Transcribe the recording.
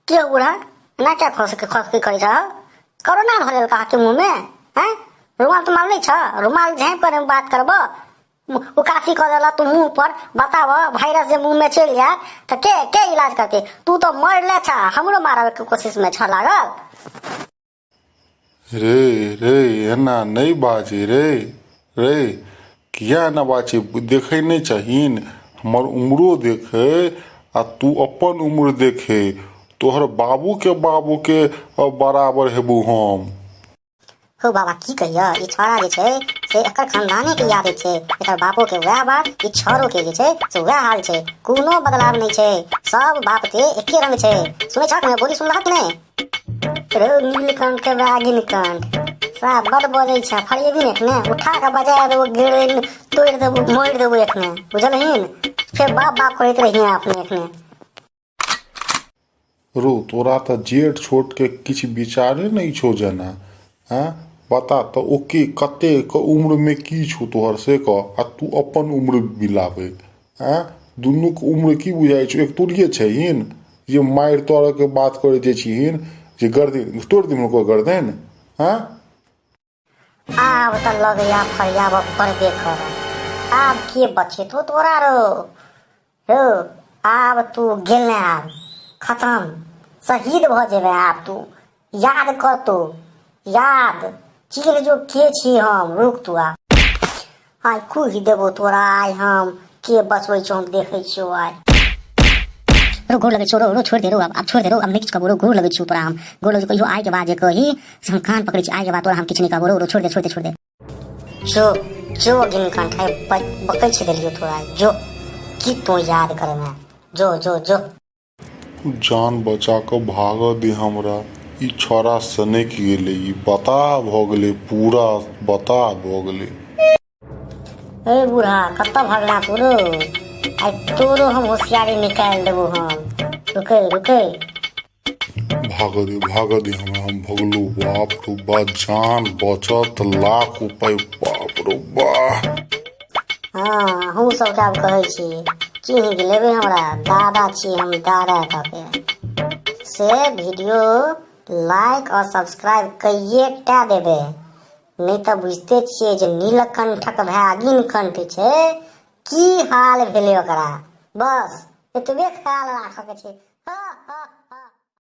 के बूढ़ा एना क्या खस खस करै छ कोरोना भऽ गेल अहाँके मुँहमे आँय रुमाल तुमाल नहि छ रुमाल झाँपि कऽ बात करबऽ उकासी कऽ देलक तू मुँह पर बताबऽ वायरस जे मुँहमे चलि जायत तऽ के के इलाज करतै तू तऽ मरले छ हमरो मारबके कोशिशमे छ लागल। रे रे, एना नहि बाजै रे। रे, किया एना बाजै? देखै नहि छहीन हमर उम्रो देखै आ तू अपन उम्र देखै, तोहर बाबूके बाबूके बराबर हेबू हम। हौ बाबा, की कहियऽ, ई छौड़ा जे छै से एकर खानदाने के याद छै। एकर बापो के वएह बात, ई छौड़ो के जे छै से वएह हाल छै। कोनो बदलाव नहि छै, सब बाप के एके रंग छै। सुनै छहक ने? बोली सुनलहक कि नहि रौ? नीलकंठ के वैगिनकंठ साहब, बड बजै छै, फरियेबी ने एखने उठा के बजा देबो, गिरैन तोड़ि देबो, मोड़ि देबो एखने, बुझलहिन? फेर बाप बाप करैत रहिहे अपने एखने। रौ, तोरा तऽ जेठ छोटके किछु विचारे नहि छौ जेना। आँय, बता तऽ, ओ के कतेक उम्रमे की छौ तोहर से कह आ तू अपन उम्र मिलाबै। आँय, दुनूके उम्र की बुझाइ छौ? एक तुरिये छहिन जे मारि तोड़यके बात करै जे छिहीन जे गर्दन तोड़ि देबही ओकर गर्दन। आँय। आब तऽ लगैया फरियाबऽ पड़बे करत। आब के बचेतो तोरा रो? हौ, आब तू गेले, आब खतम, शहीद भऽ जेबे आब तू। याद कर तू, याद चिन्ह जो के छी हम। रुक तू, आब आइ कुहि देबो तोरा आइ हम। के बचबै छौ, हम देखै छियौ आइ। रो, गोर लगै छियौ रो, रो, छोड़ि दे रो, आब आब छोड़ि दे रो, आब नहि किछु कहबो रो। गोर लगै छियौ तोरा हम, गोर लगै छियौ। कहियो आइ के बाद जे कही से हम कान पकड़ै छी। आइ के बाद तोरा हम किछु नहि कहबो रो, रो, छोड़ि दे, छोड़ि दे, छोड़ि दे। जो जो गिनकंठ है, बकै छी देलियौ तोरा। जो, की तू याद करमे? जो जो जो। जान बचा कऽ भागऽ दे हमरा। ई छौड़ा सनकि गेलै, ई बताह भऽ गेलै, पूरा बताह भऽ गेलै। ए बूढ़ा, कतऽ भगला तू रो? आइ तोरो हम होशियारी निकालि देबो हम, रुकै रुकै। भागऽ दे, भागऽ दे हमरा, हम भगलू। बाप रो बा, जान बचत लाख उपाय, बाप रो बा। हँ, अहूँ सबके आब कहै छी, चिन्ह लेबै हमरा, दादा छी हम दादा के। से वीडियो लाइक और सब्सक्राइब कइए टा देबै, नहि तऽ बुझिते छियै जे नीलकंठक भाय अगिनकंठ छै, की हाल भेलै ओकरा। बस एतबे ख्याल राखऽके छै। हा हा।